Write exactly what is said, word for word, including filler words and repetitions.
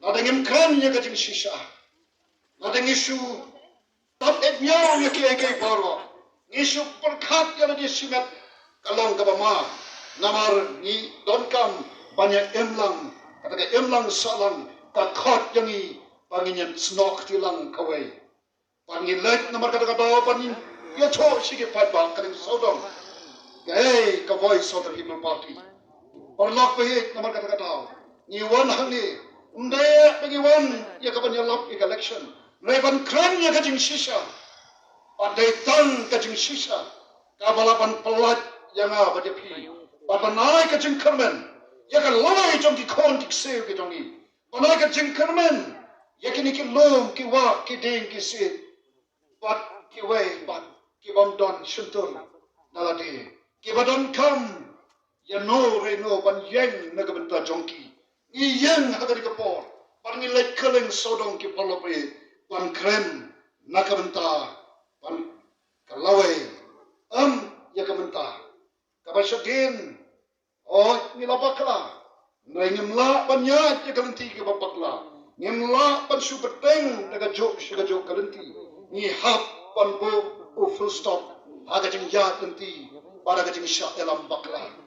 Lada ngim kren ïa ka jingshisha, lada ngi shu tap et miaw ïa kiei kiei baroh, ngi shu pyrkhat ïa lade shimet, ka long kaba ma. Namar ngi donkam ban ïa im lang, kata ka im lang sah lang ka khot ïa ngi ba ngin ïa snoh kti lang kawei. Bad ngi leit namar kata ka daw ban ïathuh sha ki paidbah ka dei sawdong. Kaei ka Voice of the People Party. Paralok ba ïeit, namar kata ka daw ngi wan hangne ym dei ba ngi wan ïa ka ban ïalap ïa ka election, hynrei ban kren ïa ka jingshisha. Bad dei tang ka jingshisha kaba lah ban pyllait ïa nga bad ïa phi, bad ban ai ka jingkyrmen ïa ka lawei jong ki khun ki ksiew ki jong ngi, ban ai ka jingkyrmen ïa kine ki lum ki wah ki dieng ki siej bad kiwei pat ki bym don shyntur na lade, kiba donkam ïa no re no ban ïeng na ka bynta jong ki. Ngi ïeng ha kane ka por bad ngi leit kylleng sawdong ki paralok ba ïeit ban kren na ka bynta ban ka lawei, ym ïa ka bynta kaba shadien. O, ngi la bakla, hynrei ngim lah ban ïaid ïa ka lynti kaba bakla. Ngim lah ban shu bteng da kajuh sha kajuh ka lynti. Ngi hap ban buh u full stop ha ka jingïaid lynti bad ha ka jingshah ïalam bakla.